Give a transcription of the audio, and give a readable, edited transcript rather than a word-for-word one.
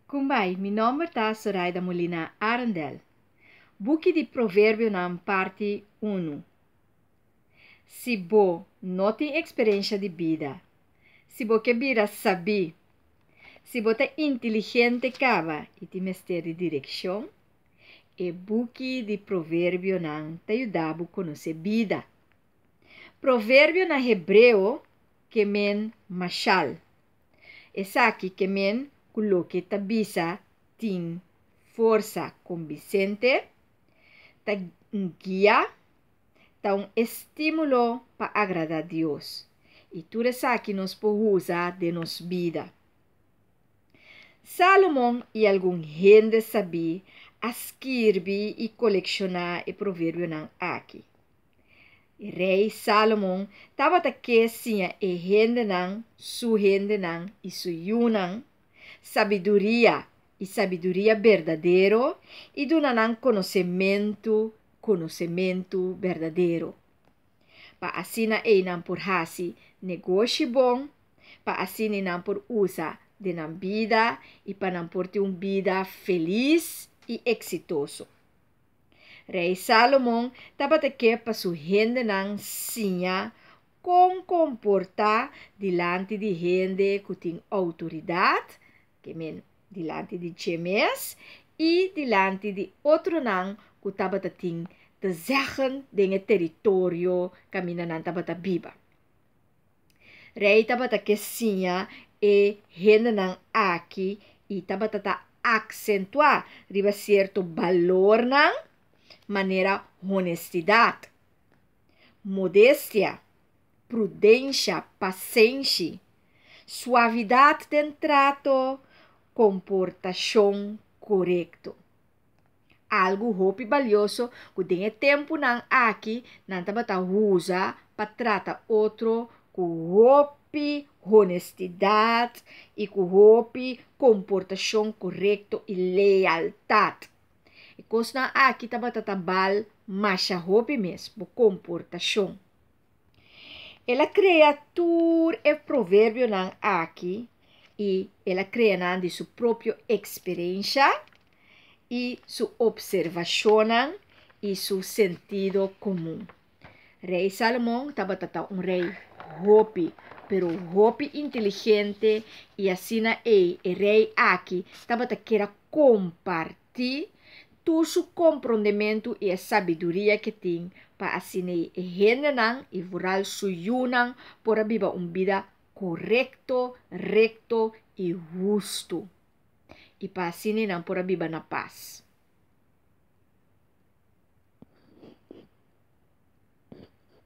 Kumbai, mi nòmber ta Soraida Molina Arendel. Buki di Proverbionan parti unu. Si bo no tin eksperensha di bida, si bo ke bira sabí, si bo ta inteligente kaba i tin mester di direkshon, e buki di Proverbionan ta yuda bo konosé bida. Proverbio na hebreo ke men mashal. Esaki ke men ku loke ta bisa tin forsa konvinsente, ta un guia, ta un estímulo pa agradá Dios. I tur esaki nos por usa den nos bida. Sálomon i algun hende sabí a skirbi i kolekshoná e proverbionan aki. E rei Sálomon tabata ke siña e hendenan, su hendenan i su yunan, sabiduria i sabiduria berdadero i duna nan konosementu, konosementu berdadero. Pa asina ei nan por hasi negoshi bon, pa asina nan por usa den nan bida i pa nan por tin un bida felis i eksitoso. Rei Sálomon tabata ke pa su hendenan siña kon komportá dilanti di hende ku tin outoridat, ke men dilanti di dje mes i dilanti di otronan ku tabata tin te zeggen den e teritorio kaminda nan tabata biba. Rei tabata ke siña e hendenan aki i tabata ta aksentuá riba sierto balornan manera honestidat, modestia, prudensha, pasenshi, suavidat den trato, komportashon korekto. Algu hopi balioso ku den e tempunan aki nan tabata usa pa trata otro ku hopi honestidat i ku hopi komportashon korekto i lealtat. E kosnan aki tabata ta bal masha hopi mes, bo komportashon. El a krea tur e proverbionan aki i el a krea nan di su propio eksperensha i su opservashonnan i su sentido komun. Rei Salomon tabata ta un rei hopi, pero hopi inteligente i asina ei e rei aki tabata kier a kompartí tur su komprondementu i e sabiduria ke tin pa asina ei e hendenan i vooral su yunan por a biba un bida korekto, rekto i hustu i pa asina nan por a biba na pas.